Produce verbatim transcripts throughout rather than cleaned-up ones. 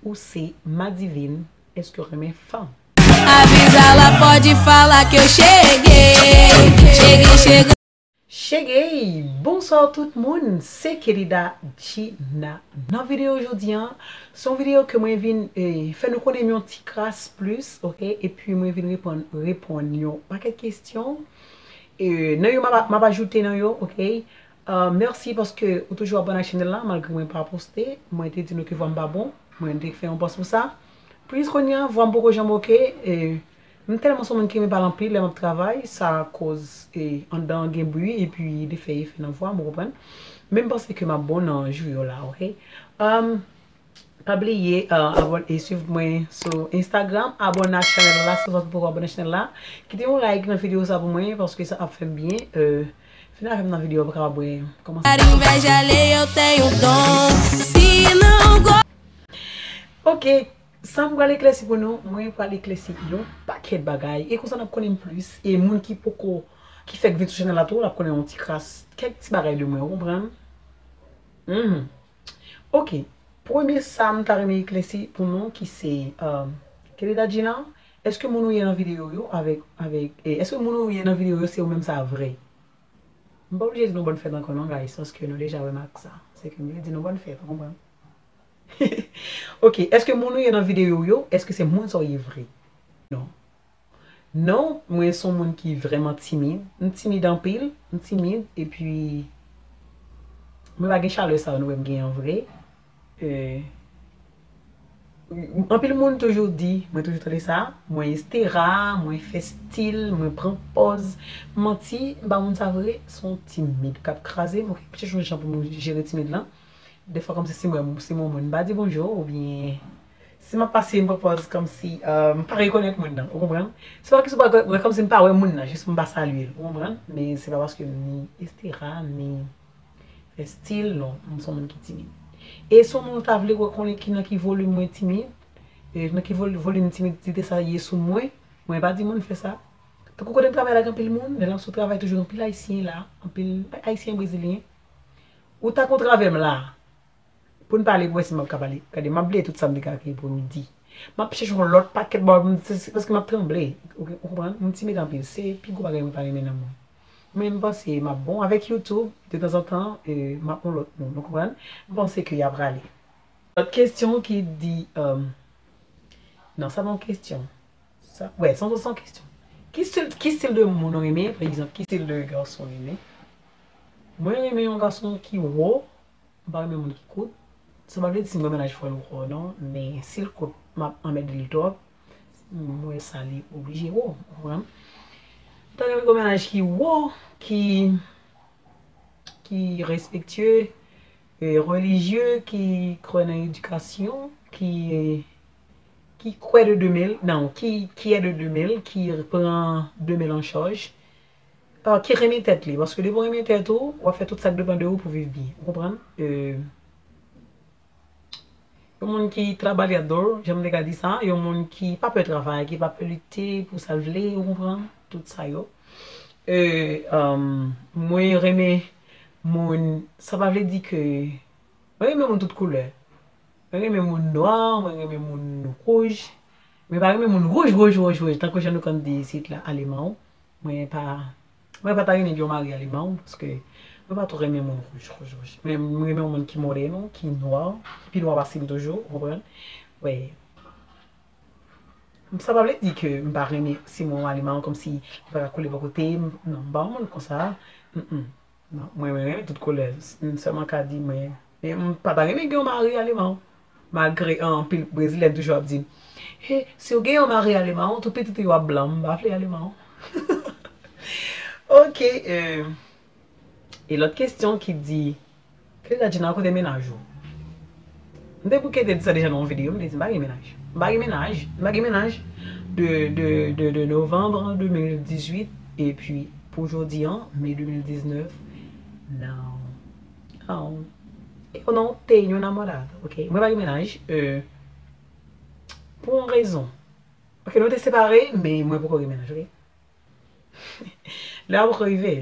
Ou se madivin, èske w renmen fanm? Avisa la, pode falar que eu cheguei. Cheguei, cheguei. Cheguei! Bonswa tout moun, se Kelida Gina. Nan videyo jodi a, se yon videyo ke mwen vin eh, fè nou konnen m yon ti kras plis, ok? Epi mwen vin reponn, reponn yon pakèt kesyon. Eh, nan yo m ap, m ap ajoute nan yo, ok? Uh, mèsi paske ou toujou abòne ak chanèl la, malgre mwen pa poste. Mwen te di nou ke vwa m pa bon. Mwen te fè yon pòs pou sa. Plis kounye a, vwa m poko janm oke. E, m tèlman se yon moun ki renmen pale anpil lè m ap travay. Sa koz e, anndan an gen bri epi li fè efè nan vwa m, ou konprann? Men m panse ke m ap bon nan jou yo la, ok? Um, Pa bliye uh, abòne e swiv mwen sou Instagram, abòne ak chanèl la si w poko abòne ak chanèl la. Kite yon like nan videyo sa pou mwen paske sa ap fè m byen. Uh, vin avè m nan videyo pou kapab wè kòman sa. Inveja alheia eu tenho dom. Se não go- Ok, sa m pral eklèsi pou nou, mwen pral eklèsi yon pakèt bagay. E konsa n ap konnen m plis. E moun ki poko, ki fèk vin sou chanèl la tou, l ap konnen yon ti kras, kèk ti bagay de mwen, ou konprann? Mhm. Ok, premye sa m ta renmen eklèsi pou nou ki se, um, Kelida Gina, èske moun ou ye nan videyo yo avèk, avèk, e, èske moun ou ye nan videyo yo se ou menm sa vre? M pa oblije di nou bòn fèt ankò non, guys, paske nou deja wè m ak sa. Se ke m vle di nou bòn fèt, ou konprann? Ok, èske moun ou ye nan videyo yo, èske se moun sa w ye vre? Non. Non, mwen se yon moun ki vrèman timid. M timid anpil, m timid, epi mwen pa gen chalè sa yo nou wè m gen an vre. Eh, anpil moun toujou di, mwen toujou tande sa, mwen estera, mwen fè stil, mwen pran pòz. Manti, m pa moun sa vre, se yon timid k ap kraze m, ok, m chèche yon jan pou mwen jere timid lan. Defwa kòmsi si mwen, si mwen moun, m pa di bonjou, oubyen si m ap pase, m pran pòz kòmsi uh, m pa rekonèt moun nan, ou konprann? Se pa ke se pa wè kòmsi m pa wè moun nan, jis m pa salye l, ou konprann? Men se pa paske m ni estera, ni fè stil, non, m se yon moun ki timid. E si yon moun ta vle wè konnen ki nan ki volim mwen timid, e nan ki vol- volim timidite sa ye sou mwen, mwen pa di moun fè sa. Tankou kote m travay la, gen anpil moun, lè n ap sou travay toujou, gen anpil ayisyen la, anpil ayisyen brezilyen. Ou ta kontre avè m la. Pou n pale, pou wè si m ap ka pale. Gade, m ap bliye tout sa m te ka gen pou m di. M ap chèche yon lòt pakèt bagay pou m di, se paske m ap tranble. Ou, ou konprann? M timid anpil. Se pi gwo bagay mwen pa renmen nan mond. Men m panse m ap bon. Avèk YouTube, de tanzantan, eh, m ap yon lòt moun. Ou konprann? M panse ke y ap rale. Lòt kesyon ki di, um, non, sa pa yon kesyon. Sa, wè, se yon kesyon. Ki stil, ki stil de moun ou renmen? Pa egzanp, ki stil de gason ou renmen? Mwen renmen yon gason ki wo, m pa renmen moun ki kout. Sa pa vle di si m gen mennaj fò l wo non, men si l kout, m ap anmède l twòp. Mwen sa li oblije wo, ou konprann? M ta renmen gen yon mennaj ki wo, ki ki respektye, eh, relijye, ki kwè nan edikasyon, ki, ki kwè de demen l, non, ki, ki è de demen l, ki pran demen l an chaj, ah, ki renmen tèt li. Paske depi w renmen tèt ou, w ap fè tout sa k depann de ou pou viv byen. Ou konprann? Eh, Yon moun ki trabalhador, jan m te ka di sa, yon moun ki pa pè travay, ki pa pè lite pou sa l vle, ou konprann? Tout sa yo. E, um, mwen renmen moun, sa pa vle di ke, mwen renmen moun tout koulè. Mwen renmen moun nwa, mwen renmen moun wouj. Mwen pa renmen moun wouj, wouj, wouj, wouj, tankou jan nou konn di isit la, aleman. Mwen pa, mwen pa ta renmen gen yon mari aleman, paske mwen pa twò renmen moun wouj, wouj, wouj. Men mwen renmen yon moun ki modèn, ki nwa, ki pi nwa pase m toujou, ou konprann? Wi. Sa pa vle di ke m pa renmen, si mwen yon aleman, kòmsi li pa ka koule bò kote m. Non, m pa yon moun konsa. Mm, mm. Non, mwen, mwen renmen tout koulè. M sèlman ka di mwen, men m pa ta renmen gen yon mari aleman. Malgre anpil brezilyen toujou ap di m, he, si w gen yon mari aleman, tout pitit ou yo ap blan, m pa vle aleman. Ok, eh, e lòt kesyon ki di, Kelly Ladjina, kote mennaj ou? M te bouke te di sa deja nan yon videyo, m te di m pa gen mennaj. M pa gen mennaj, m pa gen mennaj de, de, de, de novanm de mil dizuit, epi pou jodi an, me de mil diznèf, non. Oh. Eu não tenho namorado, ok? Mwen pa gen mennaj, euh, pou yon rezon. Ok, nou te separe, men mwen poko gen mennaj, ok? Lè a poko rive.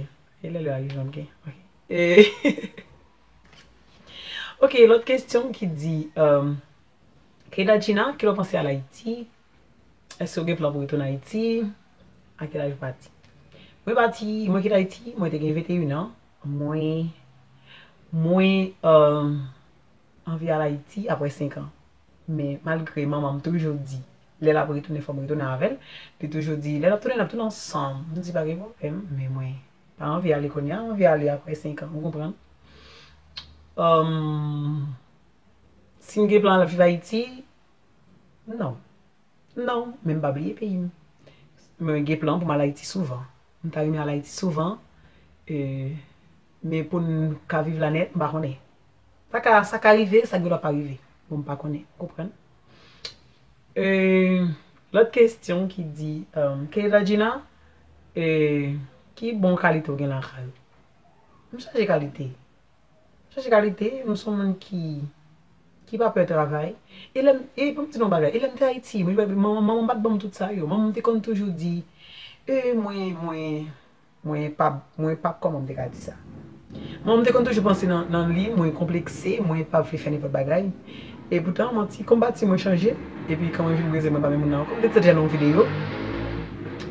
E lè, lè a rive, ok? Ok. E, ok, lòt kesyon ki di, euh, Keita Gina, kilè w panse al Ayiti? Èske w gen plan pou retounen Ayiti? A kèl aj ou pati? Mwen pati, mwen kite Ayiti, mwen te gen venteyen an. Mwen, mwen, euh, anvi al Ayiti apre senk an. Men malgre manman m toujou di, lè l ap retounen, fò m retounen avè l. Li toujou di, lè l ap tounen, n ap tounen ansanm. M di, pa gen pwoblèm, men mwen pa anvi ale kounye a, m anvi ale apre senk an, ou konprann? Euh, si m gen plan al viv Ayiti, non. Non, men m pa bliye peyi m. Mwen gen plan pou m al Ayiti souvan. M ta renmen al Ayiti souvan. E, men pou n ka viv la nèt, m pa konnen. Sa ka, sa ka rive, sa gen dwa pa rive. Bon, m pa konnen. Ou konprann? E, lòt kesyon ki di, um, Keita Gina, e, ki bon kalite w gen lakay ou? M chanje kalite. Chanje kalite, m se yon moun ki, ki pa pè travay. E lè m, e pou m di nou yon bagay, e lè m te Ayiti, mwen, manman, manman m pa t ban m tout sa yo. Manman m te konn toujou di, e, mwen, mwen, mwen pa, mwen pa, kòman m te ka di sa? Manman m te konn toujou panse nan, nan li, mwen konplekse, mwen pa vle fè nenpòt bagay. E poutan, manti, kòm pati mwen chanje, epi kan mwen vin Brezil, mwen pa menm moun nan ankò. M te deja nan yon videyo.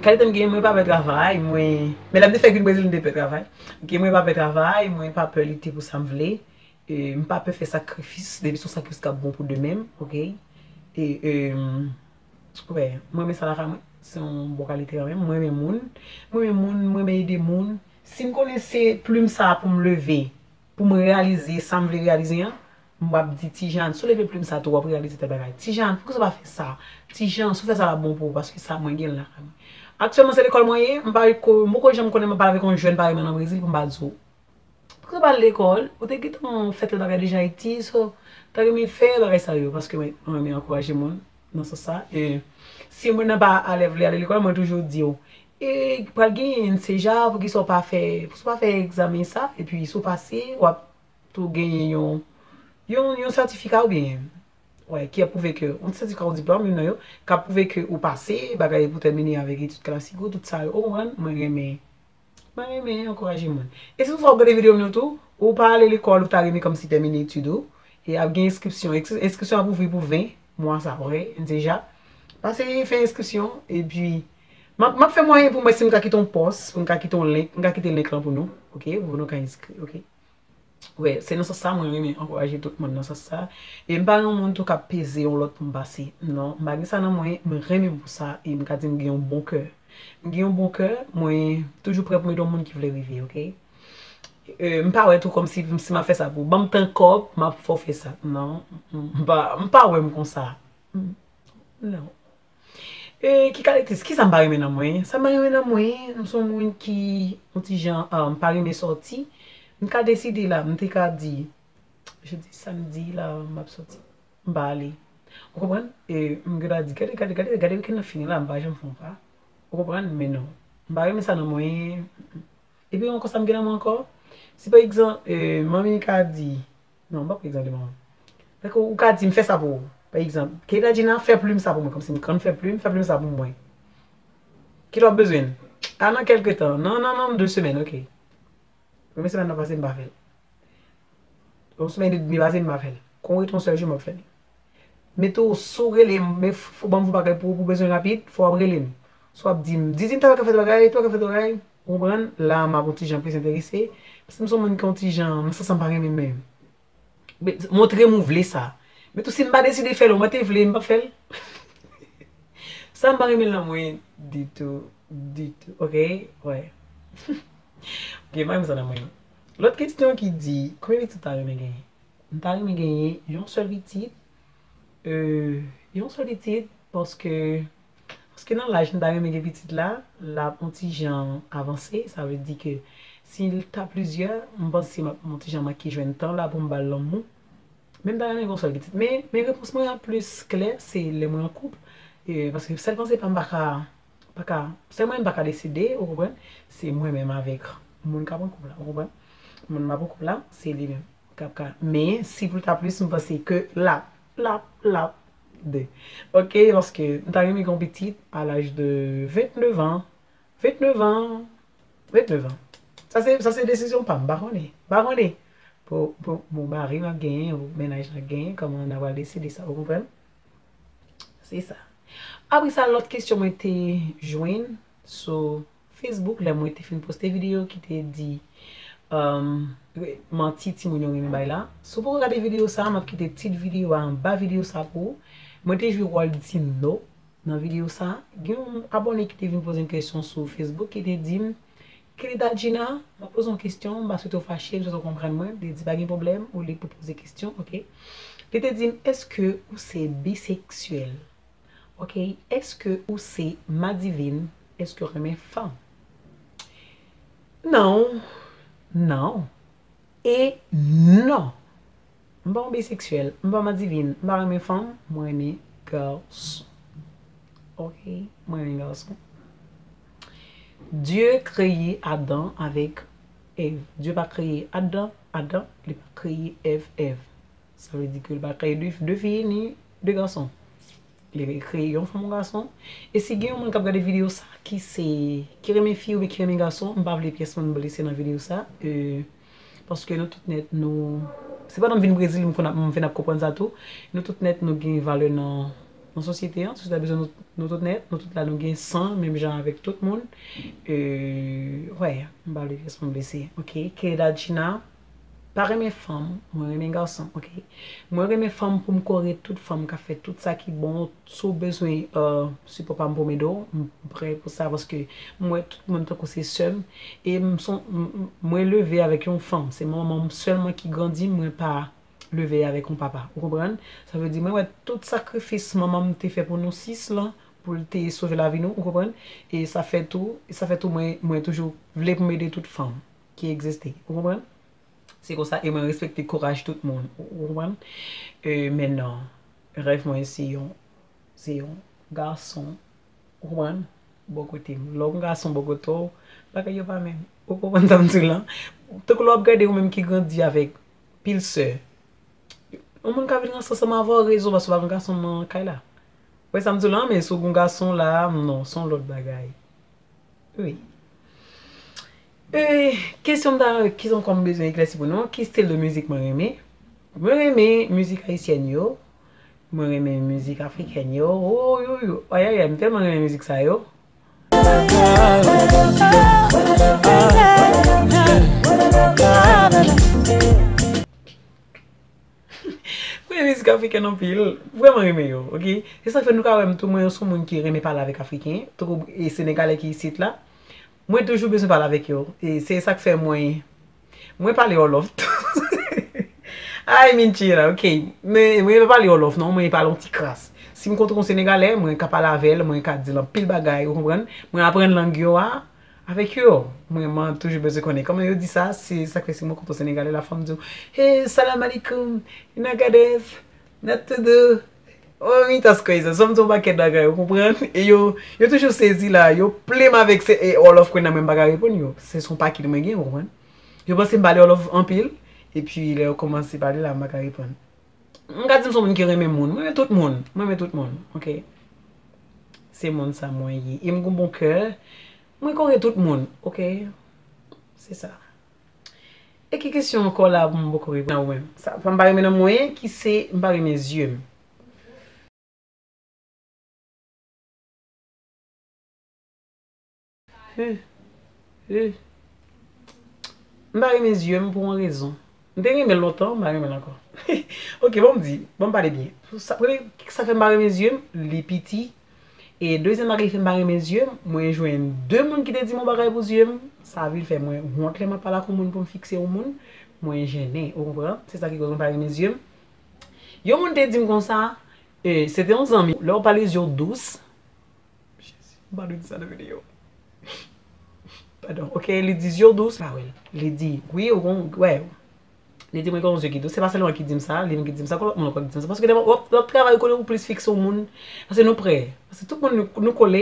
Kalite m gen, mwen pa pè travay, mwen, men lè m te fèk vin Brezil, m te pè travay. Ok, mwen pa pè travay, mwen pa pè lite pou sa m vle. E, m pa pè fè sakrifis, depi se yon sakrifis k ap bon pou demen m, ok? E, e, wè, mwen renmen sa lakay mwen, se yon bon kalite kanmenm. Mwen renmen moun, mwen renmen moun, mwen renmen ede moun. Si m konnen se plim sa pou m leve, pou m reyalize sa m vle reyalize an, m ap di, Ti Jan, si w leve plim sa tou, w ap reyalize tèl bagay. Ti Jan, poukisa w pa fè sa? Ti Jan, si w fè sa, l ap bon pou ou, paske sa mwen gen lakay mwen. Aktyèlman, se lekòl mwen ye, m pa ko-, m poko janm konnen mwen pale avèk yon jèn parèy mwen nan Brezil pou m pa di w. Pou w pa al lekòl, ou te gentan fè tèl bagay deja Ayiti, so, ta renmen fè bagay sa yo, paske mwen, mwen renmen ankouraje moun nan sans sa. E, si moun nan pa alè vle ale lekòl, mwen toujou di yo, e, pral genyen, n se ja, poukisa w pa fè, poukisa w pa fè egzamen sa, epi si w pase, w ap tou genyen yon, yon, yon sètifika oubyen, wè, ki ap pwouve ke, yon sètifika ou diplòm, youn nan yo, k ap pwouve ke ou pase, bagay pou tèmine avèk etid klasik ou, tout sa yo, ou konprann? Mwen renmen Mwen renmen ankouraje moun. E si toutfwa w ap gade videyo m yo tou, ou pa ale lekòl, ou ta renmen kòmsi tèmine etid ou, e ap gen enskripsyon. Enskripsyon ap ouvri pou ven mwa sa, ok? Deja. Pase fè enskripsyon, epi m ap, m ap fè mwayen pou m wè si m ka kite yon pòs, pou m ka kite yon link, m ka kite link lan pou nou, ok? Pou nou ka enskri, ok? Wè, se nan sans sa mwen renmen ankouraje tout moun nan sans sa. E m pa yon moun tou k ap peze yon lòt pou m pase. Non, m pa gen sa nan mwen, mwen renmen m pou sa, e m ka di m gen yon bon kè. M gen yon bon kè, mwen toujou prè pou m ede yon moun ki vle rive, ok? E, m pa wè tou kòmsi si m ap fè sa pou ban m tan kòb, m ap fè w fè sa. Non, m pa, m pa wè m konsa. Non. E, ki kalite, ki sa m pa renmen nan mwen? Sa m pa renmen nan mwen, m se yon moun ki, yon ti jan, ah, m pa renmen sòti. M ka deside la, m te ka di, jodi, samdi la, m ap sòti. M pa ale. Ou konprann? E, m gentan di, gade, gade, gade, gade wikenn nan fini la, m pa janm fè yon pa. Ou konprann? Men non. M pa renmen sa nan mwen. Epi ankò, sa m gen nan mwen ankò? Si pa egzanp, e, manmi ka di, non, m pa pran egzanp de manman. Tankou ou ka di m fè sa pou ou. Pa egzanp, Keita Gina fè plim sa pou mwen, kòmsi m konn fè plim, fè plim sa pou mwen. Kilè w ap bezwen l? A, nan kèlke tan. Nan, nan, nan de semèn, ok. Premye semèn nan pase, m pa fè l. Yon semèn edmi pase, m pa fè l. Kon rete yon sèl jou, m ap fè l. Men tou, si w rele m, men f-, fò ban m fè bagay pou ou, pou bezwen rapid, fò w ap rele m. Si w ap di m, Didi, m ta ka fè bagay, ta ka fè bagay, ou konprann? La, m ap yon ti jan plis enterese. Paske m se yon moun ki yon ti jan, nan sans sa m pa renmen menm. Men, montre m ou vle sa. Men tou, si m pa deside fè l, ou mwen te vle, m p ap fè l. Sa m pa renmen l nan mwen ditou, ditou. Ok? Wè. Ok, m pa renmen sa nan mwen. Lòt kesyon ki di, konbyen pitit ou ta renmen genyen? M ta renmen genyen yon sèl pitit. Euh, yon sèl pitit, paske, paske nan laj m ta renmen gen pitit la, l ap yon ti jan avanse, sa vle di ke si l ta plizyè, m panse m ap yon ti jan manke jwenn tan la pou m ba l lanmou. Men m ta renmen gen yon sèl pitit. Men, men repons mwen an plis klè, se lè mwen an koup. E, paske sèl panse pa m pa ka, pa ka, sèl mwen m pa ka deside, ou konprann? Se mwen menm avèk moun k ap an koup la, ou konprann? Moun m ap an koup la, se li menm k ap ka. Men, si pou l ta plis, m panse ke l ap, l ap, l ap de. Ok, paske m ta renmen gen yon pitit a laj de vennèf an. Vennèf an. Vennèf an. Sa se, sa se desizyon pa m, m pa konnen. M pa konnen. Pou, pou, pou mari m ap genyen, ou mennaj la genyen, kòman n a pral deside sa, ou konprann? Se sa. Apre sa, lòt kesyon mwen te jwenn sou Facebook, lè mwen te fin poste videyo ki te di, um, manti timoun yo renmen bay la. Si w poko gade videyo sa, m ap kite tit videyo a anba videyo sa pou ou. Mwen te jwe wòl Dino nan videyo sa. Gen yon abòne ki te vin poze m kesyon sou Facebook ki te di m, Kelly Dadjina, m ap poze yon kesyon, m pa swete w fache, m swete w konprann mwen. Li di pa gen pwoblèm, ou lib pou poze kesyon, oke. Li te di m, èske ou se biseksyèl? Oke, èske ou se madivin? Èske w renmen fanm? Non, non, e non. M pa yon biseksyèl, m pa madivin, m pa renmen fanm, mwen renmen gason. Oke, mwen renmen gason. Dye kreye Adan avèk Èv. Dye pa kreye Adan, Adan, li pa kreye Èv, Èv. Sa vle di ke li pa kreye de, de fi ni de gason. Li kreye yon fanm, yon gason. E si gen yon moun k ap gade videyo sa ki se, ki renmen fi oubyen ki renmen gason, m pa vle pyès moun blese nan videyo sa. E, paske nou tout nèt, nou, se pandan m vin Brezil, m konn ap, m vin ap konprann sa tou. Nou tout nèt, nou gen valè nan, nan sosyete an. Sosyete a bezwen nou, nou tout nèt. Nou tout la, nou gen san, menm jan avèk tout moun. E, wè, m pa vle pyès moun blese. Oke, Kelly Dadjina, pa renmen fanm, mwen renmen gason, oke? Mwen renmen fanm pou m kore tout fanm k ap fè tout sa ki bon. Si w bezwen, euh, sipò pa m pou m ede w, m prè pou sa, paske m wè tout moun tankou se sè m. E m son, m, m, mwen leve avèk yon fanm. Se manman m sèlman ki grandi m, mwen pa leve avèk yon papa. Ou konprann? Sa vle di, mwen wè tout sakrifis manman m te fè pou nou sis lan, pou l te sove lavi nou, ou konprann? E sa fè tou, sa fè tou mwen, mwen toujou vle pou m ede tout fanm ki egziste. Ou konprann? Se konsa, e mwen respekte kouraj tout moun. Ou, ou konprann? E, men non, rèv mwen se yon, se yon gason. Ou konprann? Bò kote m. Lè w gon gason bò kote w, bagay yo pa menm. Ou konprann sa m di w lan? Tankou lè w ap gade ou menm ki grandi avèk pil sè. Yon moun ka vin ranse ansanm avè w rezon paske w pa gon gason nan kay la. Ou wè sa m di w lan, men si w gon gason la, non, se yon lòt bagay. Wi. E, kesyon m ta, ki ankò m bezwen eklèsi pou nou? Ki stil de mizik mwen renmen? Mwen renmen mizik ayisyèn yo. Mwen renmen mizik afrikèn yo. Oh, yo, yo. Ay, ay, ay, m tèlman renmen mizik sa yo. Mwen renmen mizik afriken anpil. Vrèman renmen yo, oke? Se sa k fè nou ka wè m tou, mwen se yon moun ki renmen pale avèk Afriken, tankou e Senegalè ki isit la. Mwen toujou bezwen pale avèk yo. E se sa k fè mwen, mwen pale Wolof tou. Ay, mentira, oke. Men mwen pa pale Wolof, non, mwen pale yon ti kras. Si m kontre yon Senegalè, mwen ka pale avè l, mwen ka di l anpil bagay, ou konprann? Mwen aprann lang yo a, avèk yo. Mwen, mwen toujou bezwen konnen kòman yo di sa, se sa k fè si mwen kontre Senegalè, la fò m di w, "Hey, salam alaikum, ina gadef, natudu, oh, mi tas koizas." Fò m di w yon pakèt bagay, ou konprann? E yo, yo toujou sezi la, yo plen m avèk se, e, Wolof kwen nan mwen, m pa ka reponn yo. Se son pakèt mwen gen, ou konprann? Yo panse m pale Wolof anpil, epi lè yo kòmanse pale la, m pa ka reponn. M ka di m se yon moun ki renmen moun. Mwen renmen tout moun. Mwen renmen tout moun. Oke. Se moun sa mwen ye. E m gon bon kè. Mwen kore tout moun. Oke. Se sa. E ki kesyon ankò la pou m poko reponn nan ou menm? Sa, m pa renmen nan mwen, ki se m pa renmen zye m. Huh, huh. M pa renmen zye m pou yon rezon. M te renmen l lontan, m pa renmen l ankò. Oke, bon, m di, bon, m pale byen. Sa, premye, sa fè m pa renmen zye m, li piti. E dezyèm bagay ki fè m pa renmen zye m, mwen jwenn de moun ki te di m yon bagay pou zye m. Sa vin fè mwen wont lè m ap pale ak yon moun pou m fikse yon moun. Mwen jennen, ou konprann? Se sa ki koz mwen pa renmen zye m. Yon moun te di m konsa, e, se te yon zanmi. Lè w pale zye w dous, Jezi, m pa dwe di sa nan videyo. Padon. Oke, li di zye w dous, pa wè l. Li di, wi, ou gon, wè. Li di mwen gon zye ki dous. Se pa sèlman ki di m sa, li menm ki di m sa, gon lòt moun ankò ki di m sa. Paske devan w ap, w ap travay, ou konnen ou plis fikse yon moun. Paske nou prè. Paske tout moun nou, nou kole,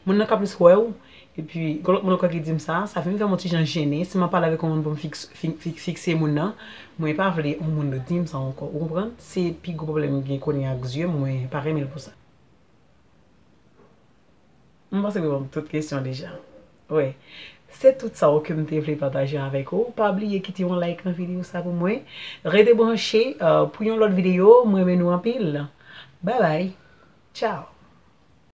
moun nan ka plis wè w. Epi, gon lòt moun ankò ki di m sa, sa vin fè m yon ti jan jennen. Si m ap pale avèk yon moun pou m fiks-, fi-, fi-, fikse moun nan, mwen pa vle yon moun di m sa ankò. Ou konprann? Se pi gwo pwoblèm m gen kounye a ak zye m, mwen pa renmen l pou sa. M panse m reponn tout kesyon deja. Wi. Se tout sa w ke m te vle pataje avèk ou. Pa bliye kite yon like nan videyo sa pou mwen. Rete branche, euh, pou yon lòt videyo. Mwen renmen nou anpil. Bye bye. Tchao.